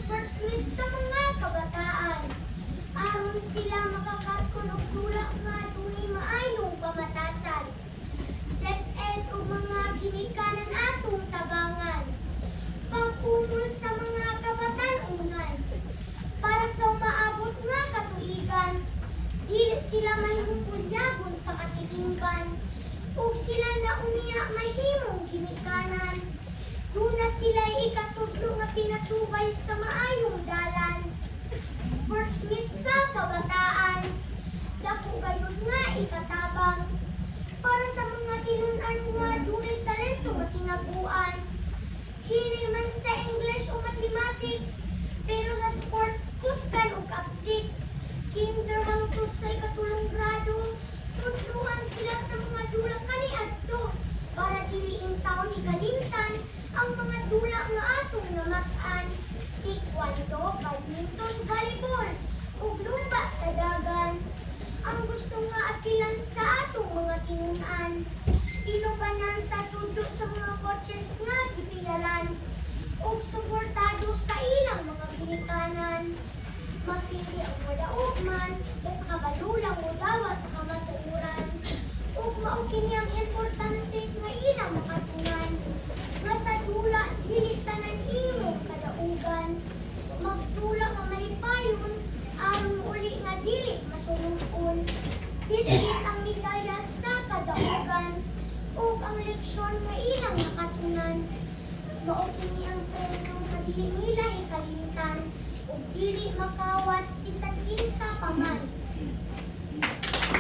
Sports meet sa mga kabataan. Aron sila makakatkon og dula nga dunay maayong pamatasan. DepEd ug mga ginikanan, atong tabangan. Pag-umol sa mga kabatan-unan. Para sa umaabot nga katuigan, dili sila mahimong bulyagon sa katilingban. Ug sila na unya mahimong ginikanan. Duna sila ikatudlo nga pinasubay sa maayong dalan. Sports meet sa kabataan. Dako gayud nga ikatabang para sa mga tinun-an nga dunay talento nga tinaguan. Hinay man sa English o Mathematics, pero sa sports kusgan ug aptik. Kinder hangtod sa ikatulong grado, tudluan sila sa mga dula kaniadto para dili intawon ikalimtan ang mga dula nga atong namat-an. Taekwondo, badminton, volleyball, ug lumba sa dagan. Ang gusto nga apilan sa atong mga tinun-an. Inubanan sa tudlo sa mga coaches nga gipilaran ug suportado sa ilang mga ginikanan. Mapili ang modaog man, basta kabalo lang modawat sa kamatuoran. Ug mao kini ang importante nga ilang makatunan. Nga sa dula dili tanan imong kadaugan. Magdula nga malipayon aron uli nga dili masulupon. Bitbit ang medalya sa kadaugan ug ang leksyon nga ilang nakatunan. Mao kini ang premyo nga dili nila ikalimtan ug dili makawat bisan kinsa pa man.